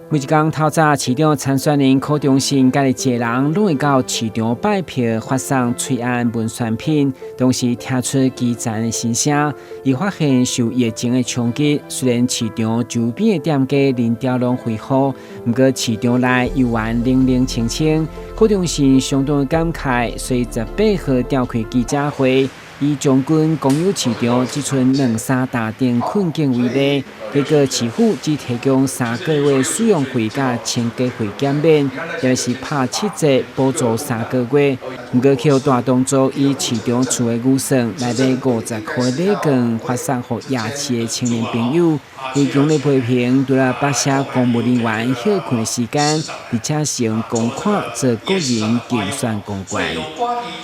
每一工透早，市長參選人柯中信佮一個人攏會到市場拜票，發送翠安文宣品，同時聽出基層的心聲。伊發現受疫情的衝擊，雖然市場周邊的店家人潮攏恢復，毋過市場內猶原冷冷清清。柯中信相當感慨，所以18號召開記者會，以將軍公有市場這賰兩三大間困境為例，結果市府只提供3個月使用費佮清潔費減免，也是拍7折補助三個月。毋過予大動作以市場厝的預算來買50箍禮券，發送予夜市的青年朋友。伊強烈批評，除了北市公務人員歇睏的時間，而且使用公款做個人競選公關。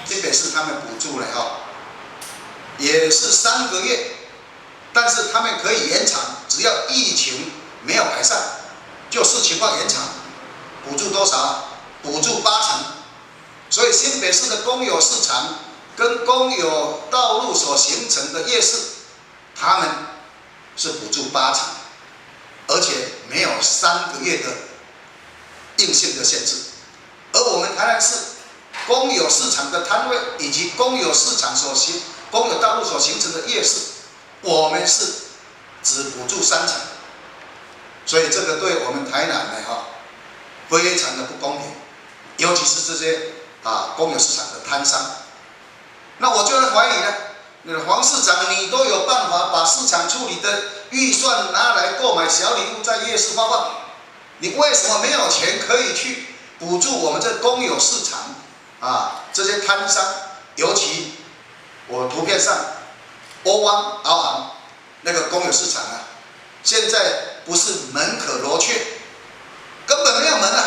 這邊是他們補助了哈，也是3個月，但是他們可以延長，只要疫情沒有改善，就視情況延長。補助多少？補助八成。所以新北市的公有市場跟公有道路所形成的夜市，他們是補助八成，而且沒有三個月的硬性的限制。而我們台南市公有市場的攤位以及公有市場所形、公有道路所形成的夜市，我們是只補助三成，所以這個對我們台南的哈非常的不公平，尤其是這些公有市場的攤商。那我就會懷疑了，那個黃市長你都有辦法把市場處理的預算拿來購買小禮物在夜市發放，你為什麼沒有錢可以去補助我們這公有市場這些攤商？尤其我圖片上歐灣歐行那個公有市場啊，現在不是門可羅雀，根本沒有門啊！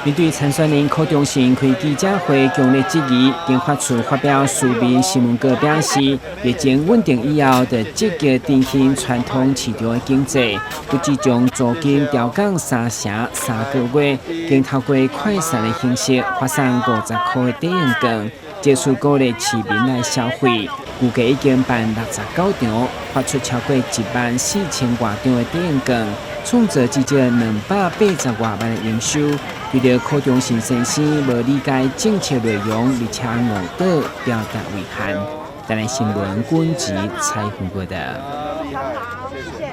面對參選人柯中信開記者會強烈質疑，經發處發表書面新聞稿表示，疫情穩定以後，就積極振興傳統市場的經濟，不只將租金調降3成三個月，更透過快閃的形式發送50箍的抵用券，借此鼓勵市民來消費。估計已經辦69場，發出超過1萬4千外張的抵用券，創造至少280外萬的營收。對著柯中信先生無理解政策內容，而且誤導，表達遺憾。台南新聞軍籍採訪報道。謝謝。